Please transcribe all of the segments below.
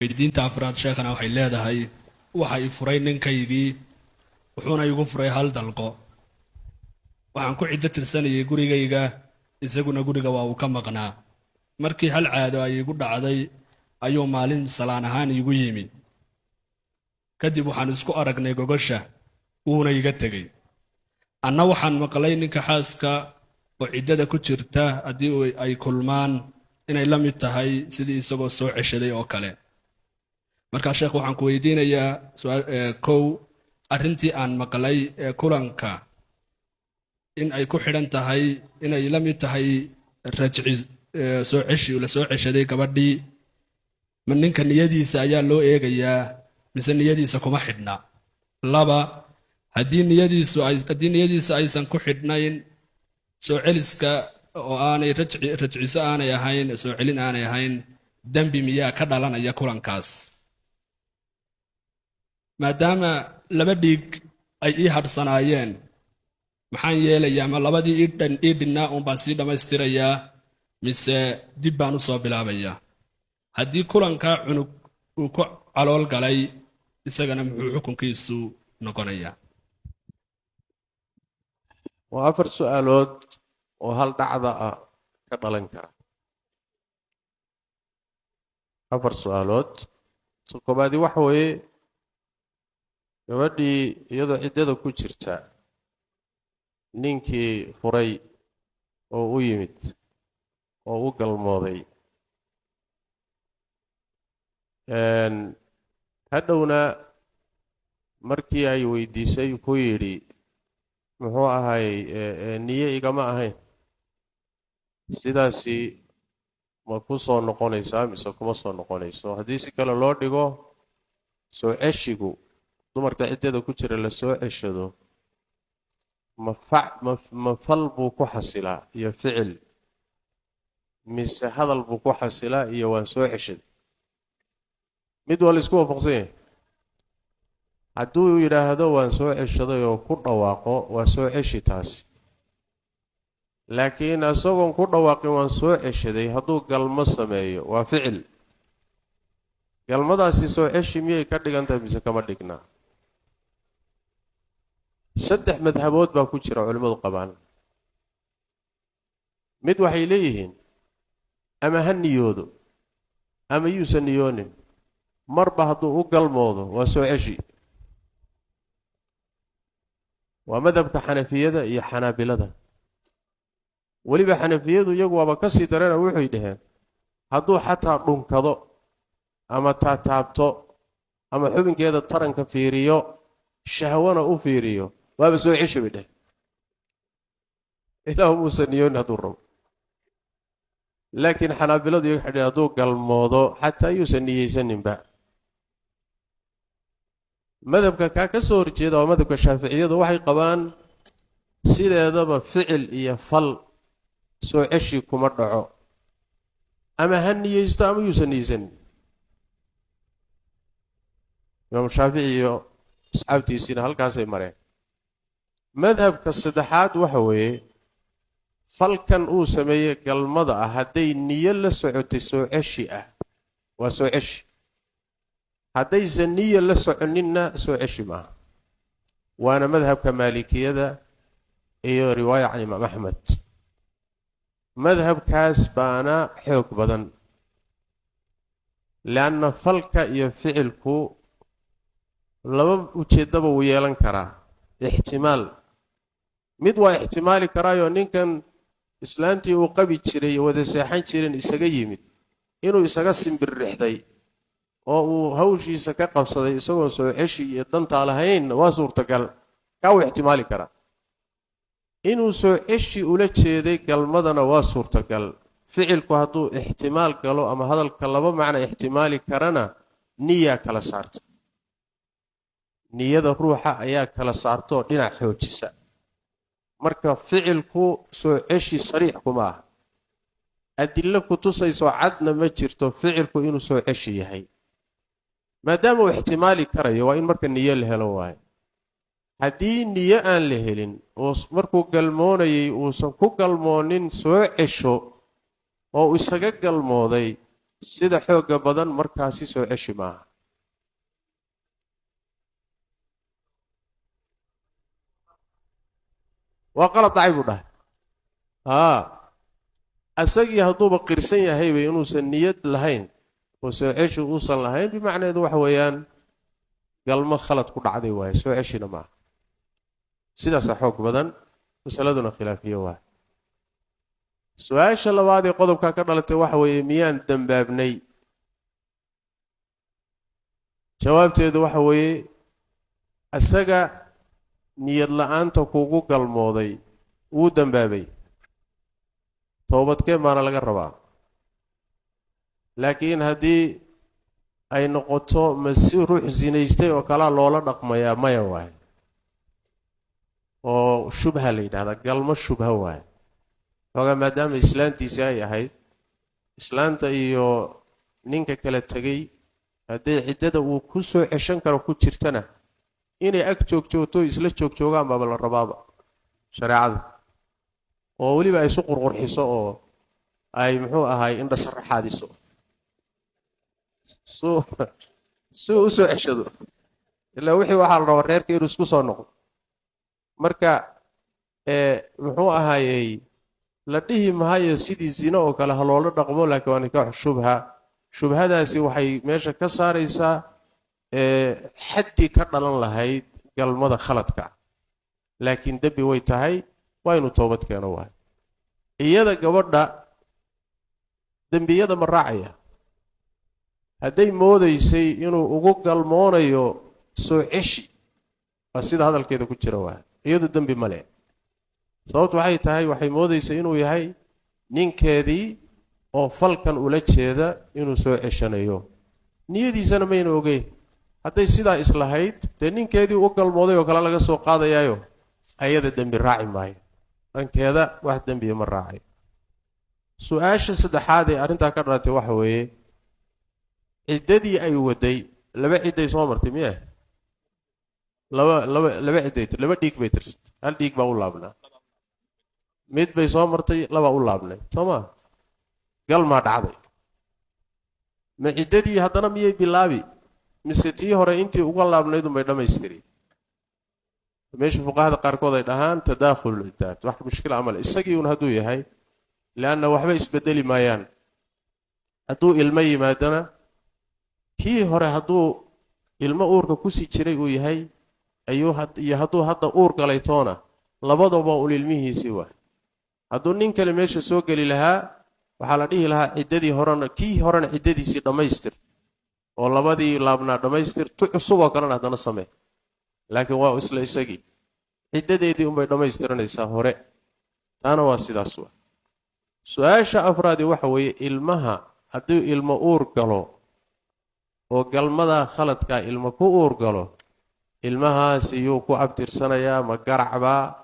Weydiinta afraad, sheekhana, waxay leedahay: waxa i furay ninkaygii, wuxuuna igu furay hal dalqo. Waxaan ku ciddo tirsanayay gurigayga, isaguna guriga waa uu ka maqnaa. Markii hal caado ay igu dhacday ayuu maalin salaan ahaan iigu yimi. Kadib waxaan isku aragnay gogosha, wuuna iga tegey. Anna waxaan maqlay ninka xaaska oo ciddada ku jirta haddii ay kulmaan inay la mid tahay sidii isagoo soo ceshaday oo kale. Markaa sheekh, waxaan ku weydiinayaa: kow, arrintii aan maqlay ee kulanka in ay ku xidhan tahay inay la mid tahay rajci, soo ceshi la soo ceshaday gabadhii, ma ninka niyadiisa ayaa loo eegayaa mise niyadiisa kuma xidhna? Laba, haddii niyadiisa aysan ku xidhnayn soo celiska oo aanay rajci, rajciso aanay ahayn, soo celin aanay ahayn, dembi miyaa ka dhalanaya kulankaas? Maadaama laba dhiig ay ii hadhsanaayeen, maxaan yeelayaa? Ma labadii ii dhinnaa uun baan sii dhammaystirayaa mise dib baan u soo bilaabayaa? Haddii kulankaa cunug uu ku calool galay, isagana muxuu xukunkiisu noqonayaa? Waa afar su-aalood oo hal dhacda ah ka dhalan kara. Afar su-aalood. So koobaadi waxa weeye: gabadhii iyadoo ciddada ku jirta ninkii furay oo u yimid oo u galmooday, hadhowna markii ay weydiisay ku yidhi, muxuu ahay, niye igama ahayn, sidaasi ma ku soo noqonaysaa mise kuma soo noqonayso? Haddii si kale loo dhigo, soo ceshigu dumarka ciddada ku jira la soo ceshado ma fac ma fal buu ku xasilaa iyo ficil, mise hadal buu ku xasilaa iyo waan soo ceshaday? Mid waa la isku waafaqsan yahay: hadduu yidhaahdo waan soo ceshaday oo ku dhawaaqo, waa soo ceshi taasi. Laakiin isagoon ku dhawaaqin waan soo ceshaday hadduu galmo sameeyo, waa ficil. Galmadaasi soo ceshi miyay ka dhigan tahay mise kama dhignaa? Saddex madhabood baa ku jira culimmadu qabaan. Mid waxay leeyihiin ama ha niyoodo ama yuusan niyoonin, marba hadduu u galmoodo waa soo ceshi. Waa madhabka Xanafiyada iyo Xanaabilada. Weliba Xanafiyadu iyagu waaba ka sii dareena, wuxuy dhaheen hadduu xataa dhunkado ama taataabto ama xubinkeeda taranka fiiriyo, shahwana u fiiriyo, waaba soo ceshi bay dheheen, ilaahu muusan niyoonin hadduu rabo. Laakiin Xanaabiladu iyagu waxay dheheen hadduu galmoodo xataa yuusan niyeysaninba. Madhabka kaa ka soo horjeeda waa madhabka Shaaficiyadu. Waxay qabaan sideedaba ficil iyo fal soo ceshi kuma dhaco, ama ha niyeysto ama yuusan niyeysanin. Imaamu Shaafici iyo asxaabtiisiina halkaasay mareen. Madhabka saddexaad waxa weeye falkan uu sameeyey galmada ah hadday niyo la socotay soo ceshi ah, waa soo ceshi. Haddaysan niyo la soconinna, soo ceshi maaha. Waana madhabka Maalikiyada iyo riwaaya can Imaam Axmed. Madhabkaas baana xoog badan, leanna falka iyo ficilku laba ujeeddaba wuu yeelan karaa. Ixtimaal mid waa ixtimaali karaayoo ninkan islaantii uu qabi jiray, wada seexan jireen, isaga yimid inuu isaga simbirrixday oo uu hawshiisa ka qabsaday isagoon soo ceshi iyo dantaa lahayn, waa suurtagal. Kaa wuu ixtimaali karaa. Inuu soo ceshi ula jeeday galmadana waa suurtagal. Ficilku hadduu ixtimaal galo ama hadalka laba macno ixtimaali karana, niyaa kala saarta. Niyada ruuxa ayaa kala saartaoo dhinac xoojisa. Marka ficilku soo ceshi sariix kuma aha, adilo ku tusaysoo cadna ma jirto ficilku inuu soo ceshi yahay. Maadaama uu ixtimaali karayo, waa in marka niyo la helo waayo. Haddii niyo aan la helin oo markuu galmoonayay uusan ku galmoonin soo cesho oo uu isaga galmooday, Sida xoogga badan markaasi soo ceshi maaha. Waa qalad dhacay buu dhahay. Haa, asagii hadduuba qirsan yahayba inuusan niyad lahayn oo soo ceshi uusan lahayn, bimacneedu waxa weeyaan galmo khalad ku dhacday waaye, soo ceshina maaha. Sidaasaa xoog badan, masaladuna khilaafiye waaye. Su-aasha labaad ee qodobkaa ka dhalatay waxa weeye, miyaan dembaabnay? Jawaabteedu waxa weeye, isaga niyad la-aanta kugu galmooday wuu dembaabay, toobadkeen baana laga rabaa. Laakiin haddii ay noqoto ma si ruux sinaystay oo kalaa loola dhaqmayaa, maya waaye, oo shubha la yidhahdaa, galmo shubha waaye. Xoogaa maadaama islaantiisii ay ahayd, islaanta iyo ninka kala tegey hadday ciddada uu ku soo ceshan karo ku jirtana, inay ag joogjoogto isla joogjoogaan baaba la rabaaba shareecada, oo weliba ay isu qurqurxiso oo ay muxuu ahaay indha saraxaadiso suu suu u soo ceshado, ilaa wixii waxaa la rabaa reerka inuu isku soo noqdo. Marka muxuu ahaayey, la dhihi maayo sidii zino oo kale ha loola dhaqmo, laakiin waa nikaaxu shubha. Shubhadaasi waxay meesha ka saaraysaa xaddii ka dhalan lahayd galmada khaladka, laakiin dembi way tahay, waa inuu toobad keeno waay. Iyada gabadha dembiyada ma raacaya? Hadday moodaysay inuu ugu galmoonayo soo ceshi, waa sida hadalkeeda ku jira waay, iyadu dembi ma leh. Sababtu waxay tahay, waxay moodaysay inuu yahay ninkeedii oo falkan ula jeeda inuu soo ceshanayo, niyadiisana mayna ogeyn. Hadday sidaa islahayd, dee ninkeedii u galmooday oo kale laga soo qaadayaayo, ayada dembi raaci maayo, dhankeeda wax dembiya ma raacayo. Su-aasha saddexaad ee arrintaa ka dhalatay waxa weeye, ciddadii ay waday laba cidday soo martay miya? Laba laba laba cidday, laba dhiig bay tirsatay, hal dhiig baa u laabnaa, mid bay soo martay, laba u laabnay, soo maa? Galmaa dhacday, ma ciddadii haddana miyay bilaabi, mise tii hore intii uga laabnayd unbay dhammaystiri? Meesha fuqahada qaarkood ay dhahaan tadaakhul ciddaat, wax mushkila amale isagii un hadduu yahay, lianna waxba isbedeli maayaan. Hadduu ilmo yimaadana, kii hore hadduu ilmo uurka kusii jiray uu yahay ayuu, iyo hadduu hadda uur galay toona, labadaba un ilmihiisii waay. Hadduu nin kale meesha soo geli lahaa, waxaa la dhihi lahaa ciddadii horena, kii horena ciddadiisii dhammaystir, oo labadii laabnaa dhammaystir, tu cusub oo kalena haddana samee. Laakiin waa isla isagii, ciddadeedii unbay dhammaystiranaysaa hore, taana waa sidaas wa. Su-aasha afraadi waxa weeye, ilmaha hadduu ilmo uur galo oo galmadaa khaladkaa ilmo ku uur galo, ilmahaas iyuu ku abtirsanayaa? Ma garacbaa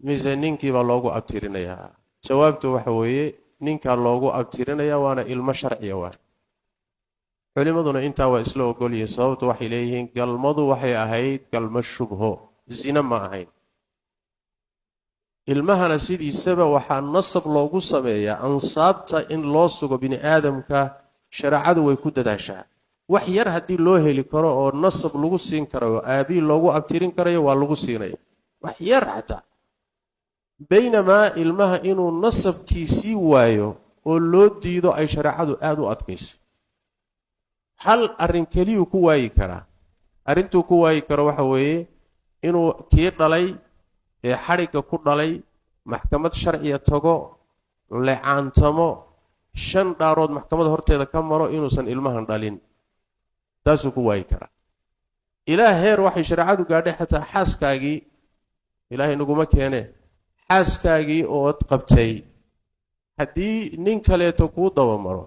mise ninkiibaa loogu abtirinayaa? Jawaabtu waxa weeye, ninkaa loogu abtirinayaa, waana ilmo sharciya waay. Culimmaduna intaa waa isla ogolyihiin. Sababtu waxay leeyihiin, galmadu waxay ahayd galmo shubho, zina ma ahayn. Ilmahana sidiisaba waxaa nasab loogu sameeyaa ansaabta in loo sugo bini aadamka, shareecadu way ku dadaashaa. Wax yar haddii loo heli karo oo nasab lagu siin karayo, aabihii loogu abtirin karayo, waa lagu siinaya, wax yar xataa. Baynamaa ilmaha inuu nasabkiisii waayo oo loo diido ay shareecadu aada u adkaysay. Hal arrin keliyuu ku waayi karaa. Arrintuu ku waayi karo waxa weeye, inuu kii dhalay ee xadhigga ku dhalay maxkamad sharciya tago, lecaantamo, 5 dhaarood maxkamad horteeda ka maro inuusan ilmahan dhalin, taasuu ku waayi karaa. Ilaa heer waxay shareecadu gaadhay xataa xaaskaagii, ilaahay naguma keenee, xaaskaagii ood qabtay haddii nin kaleeto kuu dabamaro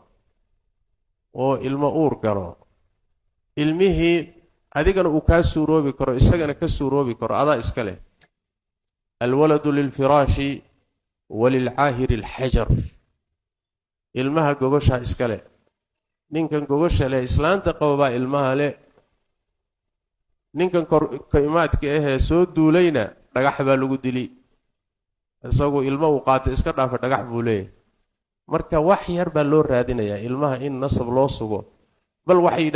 oo ilmo uur galo, ilmihii adigana uu kaa suuroobi karo, isagana ka suuroobi karo, adaa iska leh. Alwaladu lilfiraashi walilcaahiri alxajar. Ilmaha gogoshaa iska leh, ninkan gogosha leh, islaanta qababaa ilmaha leh. Ninkan kaimaadka ahee soo duulayna dhagax baa lagu dili, isagu ilmo uu qaatay iska dhaafa, dhagax buu leeyahay. Marka wax yar baa loo raadinayaa ilmaha in nasab loo sugo, bal waxay